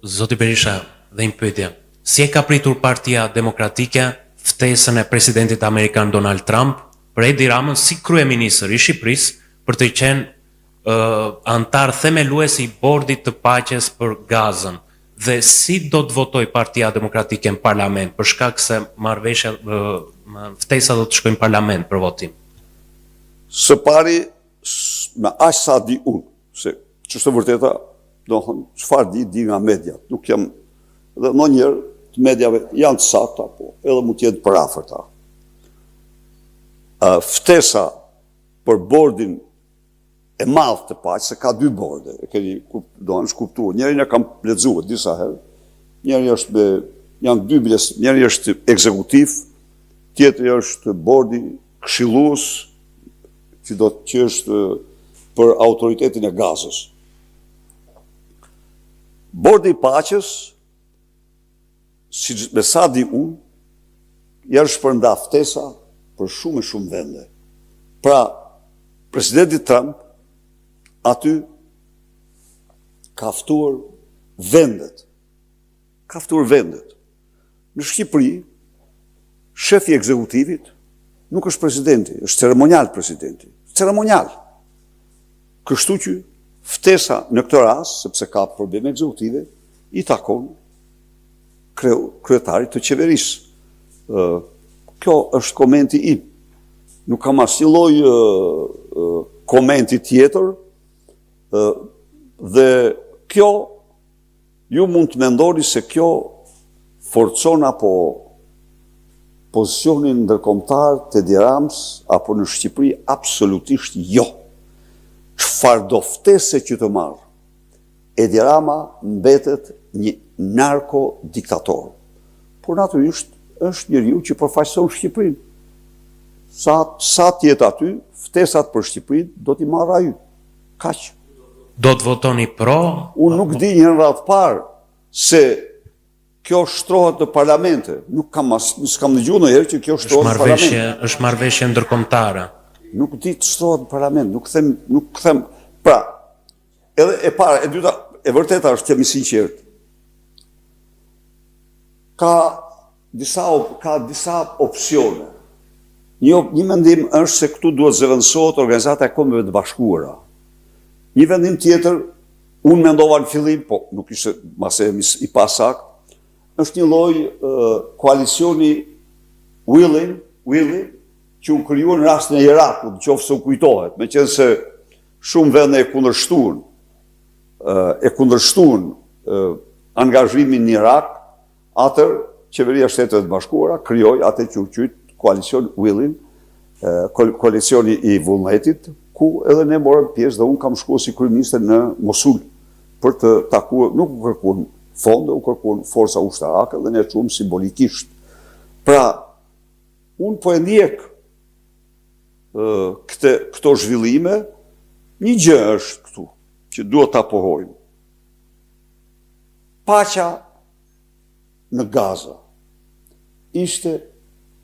Zoti Berisha, dhe një pyetje. Si e ka pritur Partia Demokratike ftesën e presidentit amerikan Donald Trump për Edi Ramën si kryeministër i Shqipërisë për të qenë anëtar themelues i Bordit të Paqes për Gazën dhe si do të votojë Partia Demokratike në Parlament për shkak se marrëveshja ftesa do të shkojë në Parlament për votim? Së pari, me aq sa di unë, se ç'është e vërteta, domethënë, çfarë di, di nga mediat, nuk jam, dhe ndonjëherë të mediave janë të sakta, po edhe mund të jenë të përafërta. Ftesa për bordin e madh të paqes, se ka dy borde, e keni, domethënë, është kuptuar, njërin e kam lexuar disa herë, njëri është me, janë dy biles, njëri është ekzekutiv, tjetri është bordi këshillues, që do të që është për autoritetin e Gazës. Bordi i paqes, si me sa di unë, janë shpërnda ftesa për shumë e shumë vende. Pra, presidenti Trump aty ka ftuar vendet. Ka ftuar vendet. Në Shqipëri, shefi i ekzekutivit nuk është presidenti, është ceremonial presidenti. Ceremonial. Kështu që ftesa në këtë rast, sepse ka probleme ekzekutive, i takon kreu, kryetarit të qeverisë. Kjo është komenti im. Nuk kam asnjë lloj komenti tjetër dhe kjo ju mund të mendoni se kjo forcon apo pozicionin ndërkombëtar të Edi Ramës apo në Shqipëri absolutisht jo. Çfarëdo ftese që të marrë, Edi Rama mbetet një narko-diktator. Por natyrisht është njeriu që përfaqëson Shqipërinë. Sa sa të jetë aty, ftesat për Shqipërinë do t'i marrë ai. Kaq. Do të votoni pro? Unë nuk di një radhë të parë se kjo shtrohet në parlamente. Nuk kam as, s'kam dëgjuar ndonjëherë që kjo shtrohet në parlament. Është marrëveshje ndërkombëtare. Nuk di të shtrohet në parlament, nuk them, nuk them. Pra, Edhe e para, e dyta, e vërteta është të jemi sinqertë. Ka disa ka disa opsione. Një një mendim është se këtu duhet zëvendësohet Organizata e Kombeve të Bashkuara. Një vendim tjetër, unë mendova në fillim, po nuk ishte mbase i pasaktë, është një lloj koalicioni willing, willing që u krijua në rastin e Irakut, në qoftë se u kujtohet, meqenëse Shumë vende e kundërshtuan e kundërshtuan angazhimin në Irak, atëherë qeveria e Shteteve të Bashkuara krijoi atë që u quajt koalicion Willing, koalicioni i vullnetit, ku edhe ne morëm pjesë dhe unë kam shkuar si kryeministër në Mosul për të takuar, nuk u kërkuan fonde, u kërkuan forca ushtarake dhe ne çuam simbolikisht. Pra, unë po e ndjek këte, këto zhvillime, një gjë është këtu, që duhet ta pohojmë. Paqja në Gaza ishte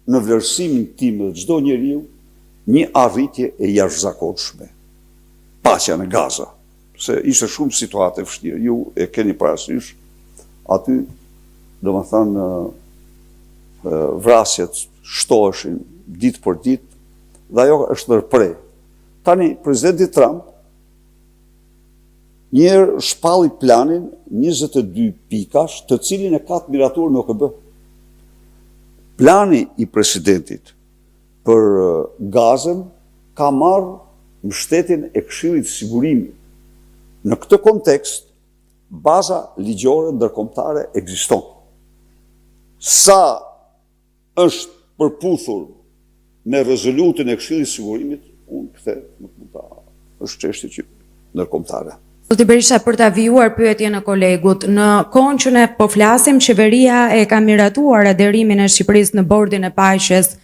në vlerësimin tim dhe çdo njeriu një arritje e jashtëzakonshme. Paqja në Gaza, se ishte shumë situatë e vështirë, ju e keni parasysh, aty, domethënë, vrasjet shtoheshin ditë për ditë dhe ajo është ndërpre. Tani, presidenti Trump njëherë shpalli planin 22 pikash, të cilin e ka të miratuar në OKB. Plani i presidentit për Gazën ka marrë mbështetjen e Këshillit të Sigurimit. Në këtë kontekst, baza ligjore ndërkombëtare ekziston. Sa është përputhur me rezolutën e Këshillit të Sigurimit, unë këtë nuk mund ta është çështje që ndërkombëtare. Zoti Berisha, për ta vijuar pyetjen e kolegut, në kohën që ne po flasim, qeveria e ka miratuar aderimin e Shqipërisë në bordin e paqes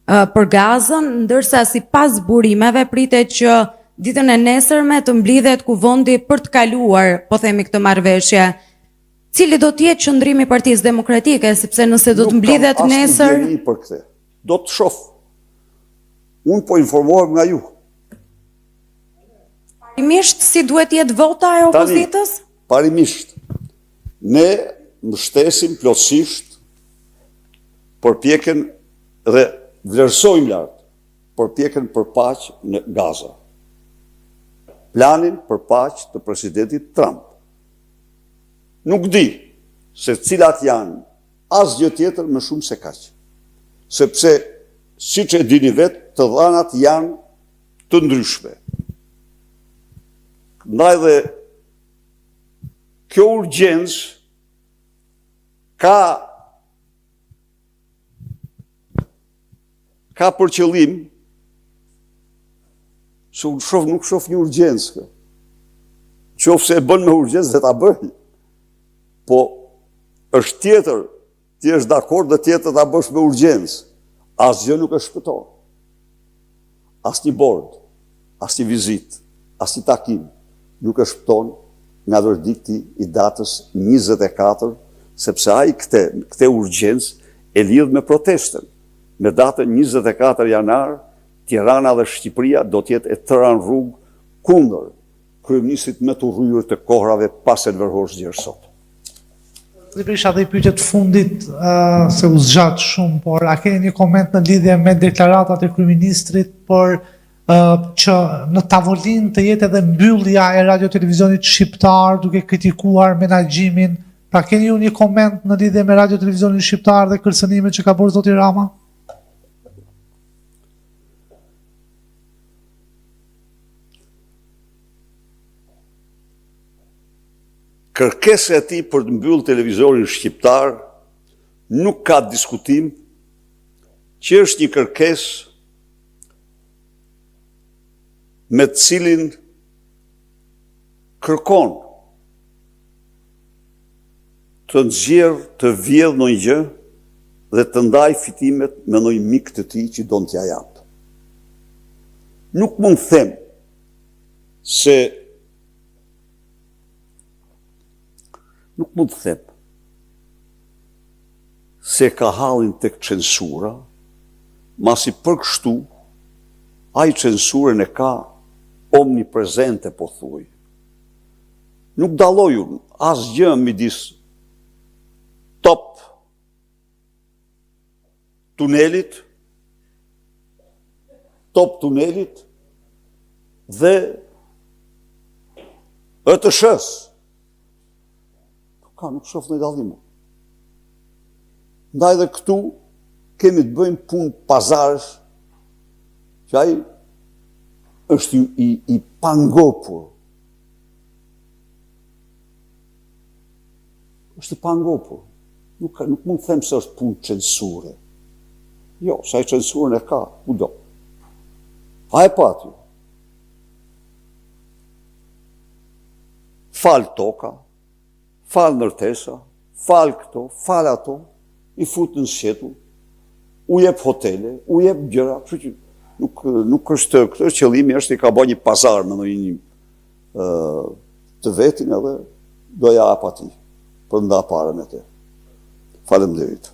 për Gazën, ndërsa sipas burimeve pritet që ditën e nesërme të mblidhet kuvendi për të kaluar, po themi këtë marrëveshje. Cili do të jetë qëndrimi i Partisë Demokratike, sepse nëse do të mblidhet nesër Nuk kam asnjë dijeni për këtë. Do të shoh. Unë po informohem nga ju. Parimisht si duhet të jetë vota e opozitës? Tani, parimisht. Ne mbështesim plotësisht përpjekjen dhe vlerësojmë lart përpjekjen për paqe në Gaza. Planin për paqe të presidentit Trump. Nuk di se cilat janë asgjë tjetër më shumë se kaq. Sepse siç e dini vetë, të dhënat janë të ndryshme. Ndaj dhe kjo urgjencë ka ka për qëllim se unë shoh nuk shoh një urgjencë kë. Qoftë se e bën me urgjencë dhe ta bëj. Po është tjetër Të jesh dakord dhe tjetër ta bësh me urgjencë. Asgjë nuk e shpëton. Asnjë bord, asnjë vizitë, asnjë takim nuk e shpëton nga verdikti i datës 24, sepse ai këtë, këtë urgjencë e lidh me protestën. Me datën 24 janar, Tirana dhe Shqipëria do të jetë e tëra në rrugë kundër kryeministrit më të urryer të kohrave pas Enver Hoxhës deri sot. Zoti Berisha, dhe një pyetje të fundit, se u zgjat shumë, por a keni një koment në lidhje me deklaratat e kryeministrit për që në tavolinë të jetë edhe mbyllja e radio televizionit shqiptar duke kritikuar menaxhimin. Pra keni ju një koment në lidhje me radio televizionin shqiptar dhe kërcënimet që ka bërë zoti Rama? Kërkesa e tij për të mbyllë televizorin shqiptar nuk ka diskutim që është një kërkesë me të cilin kërkon të nxjerrë të vjedhë ndonjë gjë dhe të ndajë fitimet me ndonjë mik të tij që don t'ia japë. Nuk mund të them se nuk mund të them se ka hallin tek censura, masi për kështu ai censurën e ka omniprezente pothuaj. Nuk dalloj unë asgjë midis top tunelit, top tunelit dhe RTSH-së. Nuk ka, nuk shoh ndonjë dallim. Ndaj dhe këtu kemi të bëjmë punë pazaresh që ai është i, i, i pangopur. Është i pangopur. Nuk, nuk mund të them se është punë censure. Jo, se ai censurën e ka, kudo. A e pati? Fal toka, fal ndërtesa, fal këto, fal ato, i fut në sqetull, u jep hotele, u jep gjëra, kështu që nuk nuk është këtë qëllimi është i ka bërë një pazar me ndonjë të vetin edhe do ja jap atij për nda pare me te. Faleminderit.